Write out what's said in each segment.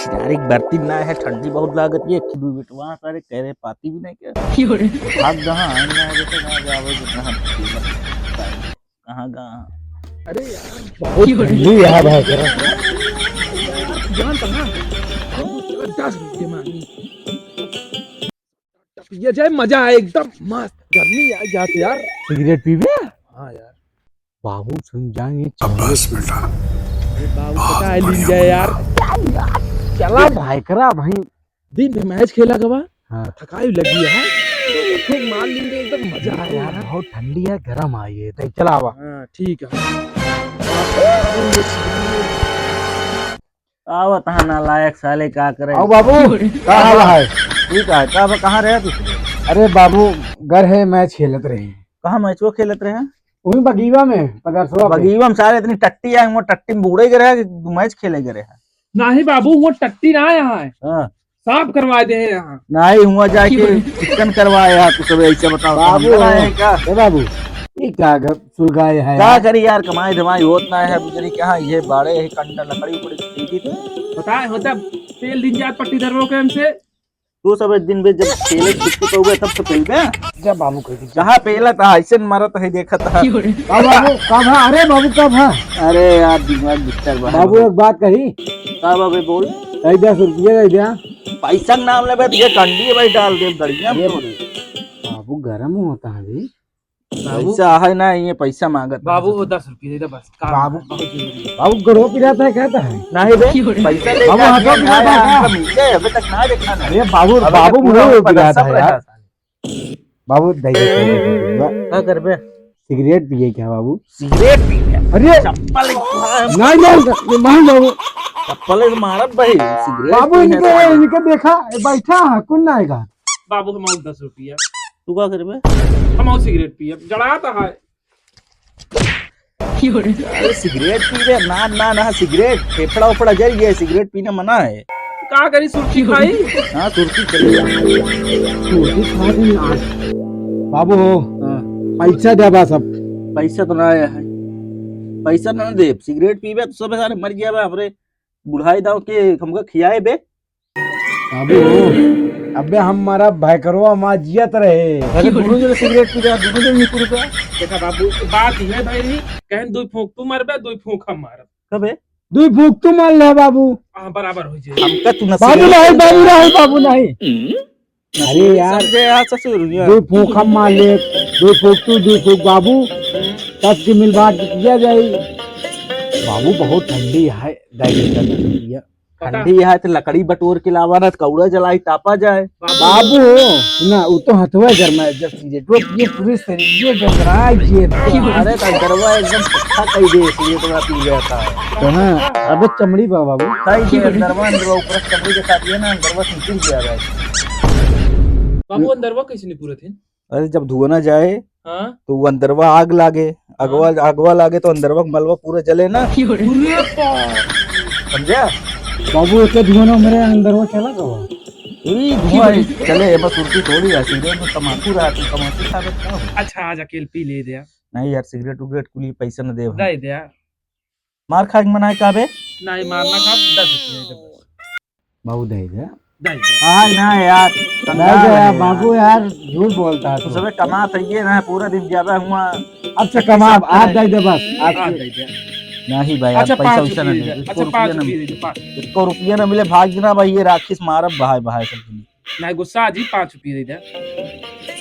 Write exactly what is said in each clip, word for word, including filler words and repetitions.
यार, एक बर्तन ना है, ठंडी बहुत लागत है, एक दो मिनट वहाँ सारे कह रहे, पाती भी नहीं क्या? भाग जहाँ आए ना, जैसे ना जावे, जहाँ कहाँ कहाँ। अरे यार, बहुत ठंडी है भाई। जान कहाँ? बहुत जबरदस्त दिमागी। ये जाए, मजा आए, एकदम मस्त। गर्मी आ जात यार। सिगरेट पीबे? हाँ यार। बाबू सुन जाएंगे। अब्बास बेटा, अरे बाबू, बहुत पता है, बढ़िया लीन जाए यार। चला भाई, करा भाई। दिन में मैच खेला गवा, हाँ। थकाई लगी है, तो खूब मार लेंगे, एकदम मजा आए यार। यार। बहुत ठंडी है, गरम आई है, तै चला आवा। हाँ, ठीक है। आवत हा नालायक साले, का करे? आओ बाबू, का हाल है? ठीक है, का बा, कहाँ रहे तू? अरे बाबू, घर है, मैच खेलत रहे। कहाँ मैचो खेलत रहे? वही बगीवा में, पदरसवा पे। बगीवा में साले इतनी टट्टी है, वो टट्टी में बूड़े गए रहे कि मैच खेले गए रहे? नहीं बाबू, वो टट्टी ना यहाँ है। हाँ। साफ करवा दे हैं यहाँ। नहीं, हुआ जाके चिकन करवाए यार, तू सब ऐसे बताओ, बाबू, हम है का? ए बाबू, ये का घर सुलगाए है का यार? करी यार, कमाई धमाई होत ना है, बुजरी के यहाँ ये बाड़े है, कंडा लकड़ी उपड़ी खरीदी थे। बताए होता, पेल दिन जात पट्टी दरवो के हमसे। तू सब एक दिन बे जब खेले छुट्टी तो हुए तब तो पेल बे। जा बाबू कह दी। जहाँ पेला था, ऐसे न मारत है, देखत है। बाबू, बाबू, कब है? अरे बाबू, कब है? अरे यार, दिमाग डिस्टर्ब है। बाबू, एक बात कही। का बाबे, बोल। कही दस रुपये दे दिया। पैसा के नाम लेबे तो ये कंडी भाई डाल दे गड़िया में अरे तोरे। बाबू, गरम होता है जी। बाबू। पैसा है ना, ये पैसा मांगत बाबू, है। वो दस रुपये दे दे बस, काम बाबू। है, बहुत जरूरी है। बाबू, गड़ो पिरात है, कहता है। नहीं बे, पैसा ले बाबू, जा, हाथों दिया पिरात है ना, क्या? हमका मिल जाए, अबे तक ना देखा ना। अरे बाबू, अबे बाबू, पूरा मुंह ऊपर पिरात दस है यार। बाबू, दे दे, दे दे, दे दे। का करबे? सिगरेट पिए क्या बाबू? सिगरेट पी क्या? अरे! चप्पल एक मार। नहीं, नहीं, नहीं, बाबू। चप्पल एक मारब भाई, सिगरेट बाबू, पी है इनके, तो। इनके देखा, बैठा है, कौन ना आएगा? बाबू, हम आउब दस रुपया। तू का करबे? हम आउब सिगरेट पिए, जड़ा तो है। अरे सिगरेट पी रहे, ना, ना, ना, सिगरेट, फेफड़ा उफड़ा जल गया, सिगरेट पीना मना है। का करी, सुर्ती खाई? हाँ, सुर्ती चलेगा। सुर्ती खा रही आज। बाबू हो, हाँ। पैसा दे बा सब। पैसा तो ना आया है, पैसा ना दे, सिगरेट पीबे तो सब सारे मर गया बा, हमरे बुढ़ाई दाव के हमका खियाए बे। बाबू, अबे हमारा भैकरवा माँ जियत रहे। अरे दोनों जने सिगरेट पी रहा, दोनों जने निकुल गया। देखा बाबू, बात ये भाई रही, कहें दुई फूंक तू मारबे, दुई फूंक हम मारब। कबे? दुई फूंक तू मार ले बाबू। हाँ, बराबर हो जाए। हमका तू ना बाबू सिगरेट नहीं, बाबू नहीं, बाबू नहीं। अरे यार, समझे यार ससुर, यार। दुई फूंक हम मार ले, दुई फूंक तू, दुई फूंक बाबू, सबके मिल बांट के किया जाए। बाबू बहुत ठंडी है, डायरेक्टर भैया। पता। ठंडी है तो लकड़ी बटोर के लावा ना, तो कौड़ा जलाई तापा जाए। बाबू। बाबू, ना, वो तो हथवा गरमाए, जब सिगरेटवा पिए पूरे शरीर में गरमाए जिए। अरे तो अंदरवा एकदम सुखा कई दे, सिगरेटवा पी जाता है। तो हाँ, अबे चमड़ी बा बाबू। सही के अंदरवा, अंदरवा ऊपर चमड़ी दिखा दिए ना, अंदरवा से निकल गया भाई। बाबू, अंदरवा कैसे नहीं पूरे थे? अरे, जब धुआं ना जाए, हाँ? तो वो अंदरवा आग लागे, अगवा, हाँ। अगवा लागे तो अंदरवा के मलवा पूरा जले ना। अरे बाप। समझा? बाबू, एके धुआं ना मेरे अंदरवा चला गवा। ई धुआं ही चले, एमा सुर्ती थोड़ी है, सिगरेट में तमाकू रहती, तमाकू खाबे का हो? अच्छा, आज अकेल पी ले दे। नहीं यार, सिगरेट उगरेट के लिए पैसा न दे भाई। दे दे। मार खाए के मनाए का बे? नहीं, मार ना खा, दस रुपये दे बस। बाबू, दे दे। दे दे। हाँ, ना यार, दे दे यार, बाबू यार, झूठ बोलता है तू तू। सबे कमात है ये ना, पूरा दिन ज्यादा हुआ। अच्छा, कमा, आज दे दे बस, आज हाँ, दे दे। नहीं भाई, अच्छा, आज पैसा पाँच वैसा ना रुपये दे दे। दे, अच्छा, एको रुपया पाँच ना रुपये मिले। दे दे, पाँच। एको रुपया ना मिले, भाग ना भाई, ये राखी से मारब भाई, भाई सब दिन। ना गुस्सा जी, पाँच रुपये दे दे।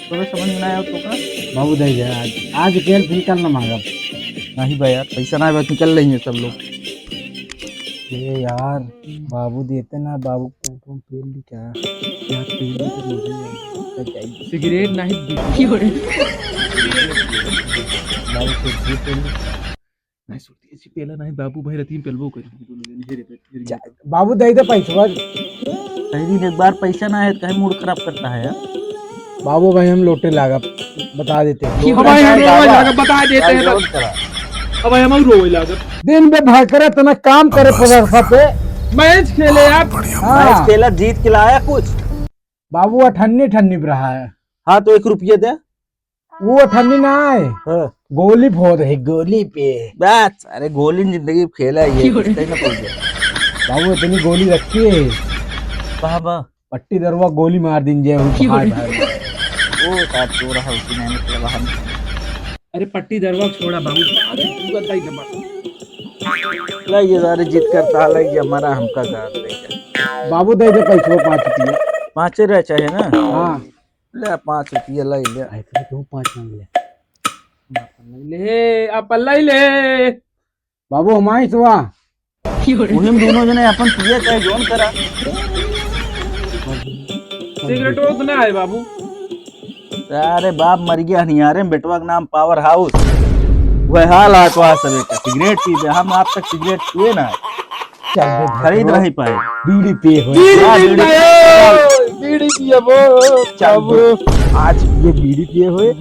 तोरे समझ में ना आया तो का? बाबू दे दे, आज, आज केल फिर कल ना मांगब। नहीं भाई यार, पैसा ना है, बस निकल रही है सब लोग। ए यार, बाबू देते ना, बाबू को पेल ली क्या? यार, पेल ली तो मुझे यार, सिगरेट नहीं पीती। बाबू को पेल ली। नहीं सुनती, ऐसी पेला नहीं, बाबू भाई रतीन पेलबो करी, दोनों जने, हेरे पे, हेरे जा, पे। बाबू दे दे पैसवा। कहीं दिन एक बार पैसा ना है, तो कहीं मूड खराब करता है यार। बाबू भाई हम लोटे लागब, बता देते हैं। अब भाई हम लोटे लागब, बता देते हैं, बस। अब भाई हम रोवे लागब। दिन में भाई करे, इतना काम करे पदार्थ पे। मैच खेले आप। हाँ। मैच खेला, जीत के लाया कुछ। बाबू अठन्नी ठन्नी पे रहा है। हाँ, तो एक रुपया दे। वो ठंडी ना आए। हाँ। गोली फोड़ है, गोली पे। बस, अरे गोली जिंदगी में खेला ही है, कुछ कहीं ना पहुंच जाए। बाबू, इतनी गोली रखी है। कहाँ बा? पट्टी दरवा गोली मार दिन जे हो, भाई, भाई। ओ, साहब, चोर है, उसी ने निकले बाहर। अरे, पट्टी दरवा छोड़ा बाबू। अरे, तू बताई के बात। ले ये सारे जिद करता, ले ये हमारा हमका गार दे दे। बाबू, दे दे पैसो पाँच रुपया। पाँचे रहे चाहे ना? हाँ। ले, पाँच रुपया ले ले। ऐसे क्यों पाँच मांग ले? ले, आप ले ले। बाबू, हमारी सुआ। वही में दोनों जने अपन पिए चाहे जौन करा। सिगरेटो तो ना है बाबू। अरे बाप मर गया हनियारे में, बेटवा के नाम पावर हाउस। वह हाल है तो आ सबे का सिगरेट पीबे, हम आप तक सिगरेट पिए ना है। चल बे, खरीद नहीं पाए। बीड़ी पिए हो। बीड़ी हाँ, पी बीड़ी। गए, बीड़ी पिए वो, चल बाबू। बे, आज ये बीड़ी पिए हुए।